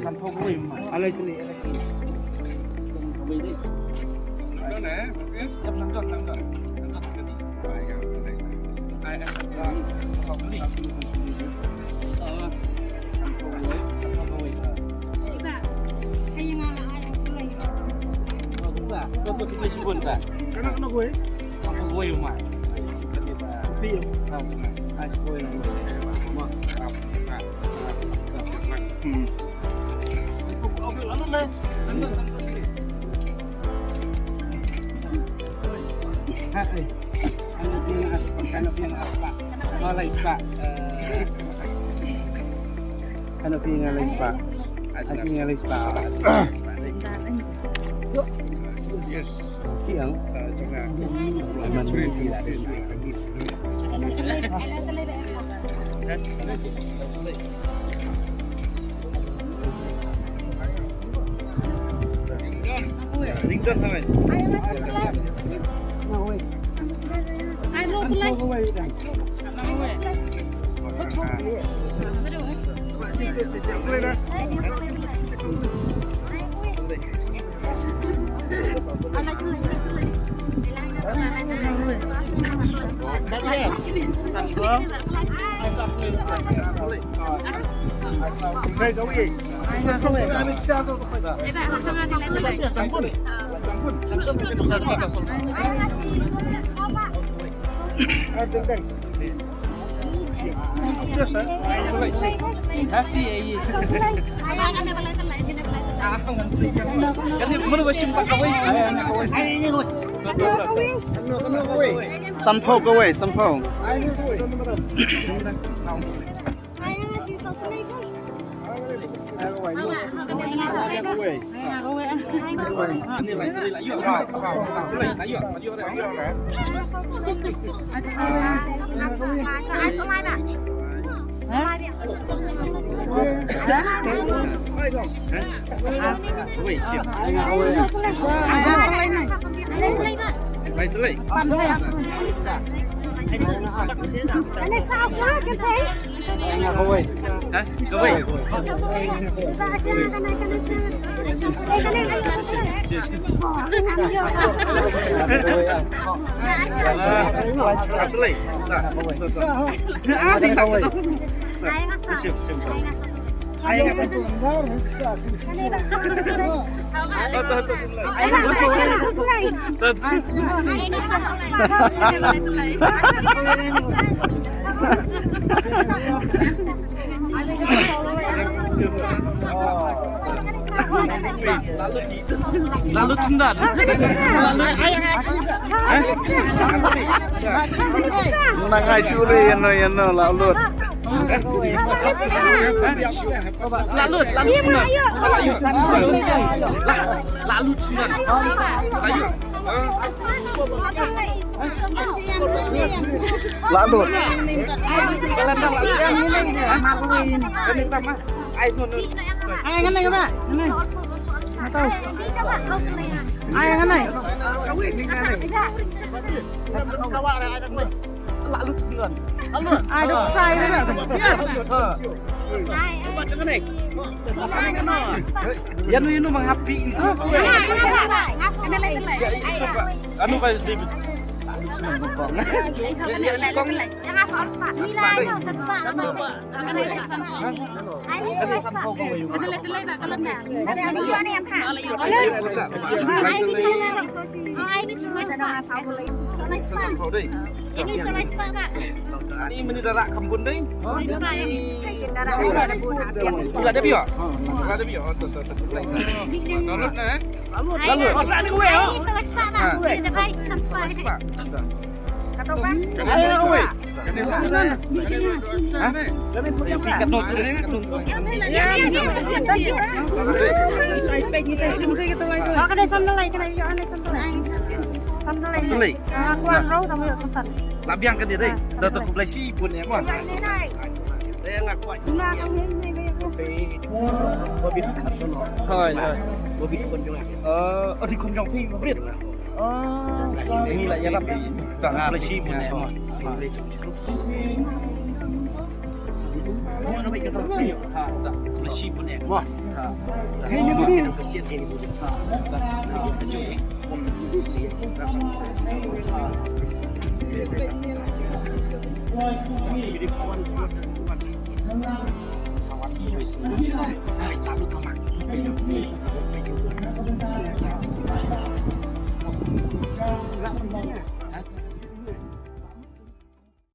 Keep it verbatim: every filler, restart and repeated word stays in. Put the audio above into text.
Sanphew kawei, ma. Alai tylli, alai tylli. Sanphew kawei dei. Nang don, eh, Marcus? Yap, nang don, nang don. Nang don kane. Ah, ya, alai. Ai, ai, sanphew kawei. Ah, sanphew kawei, sanphew kawei. Ba, ai, nga la ai, ai, ai. Oh, ba. Kau tu kena sibun, ba. Kena, kena kawei. Sanphew kawei, ma. Kopi, ah, ah, sanphew kawei. Ma. Hmm. Yes. Sanphew kawei, sanphew. Lalu tyndan. Nang ai suri ïano ïano lalu. Lalu, lalu tyndan. Lalu tyndan. Lalu. Lalu. Ai ngan ai ba. Ngan ai. Ai ngan ai. Lalu tyndan. Ai dok sai ba. Yes. Ïano ïano mang happy itu. Anu ba David. Ani meni dara kampun dai. Ila da bio. Ila da bio. Lalu na. Lalu. Lah biang ka dei. Da to khublei shibun eh mo. Hoi hoi. Oh, oh, dei khun jong phi Mabit. Oh, ngi la ïarap. Da khublei shibun eh mo. Khublei shibun eh mo.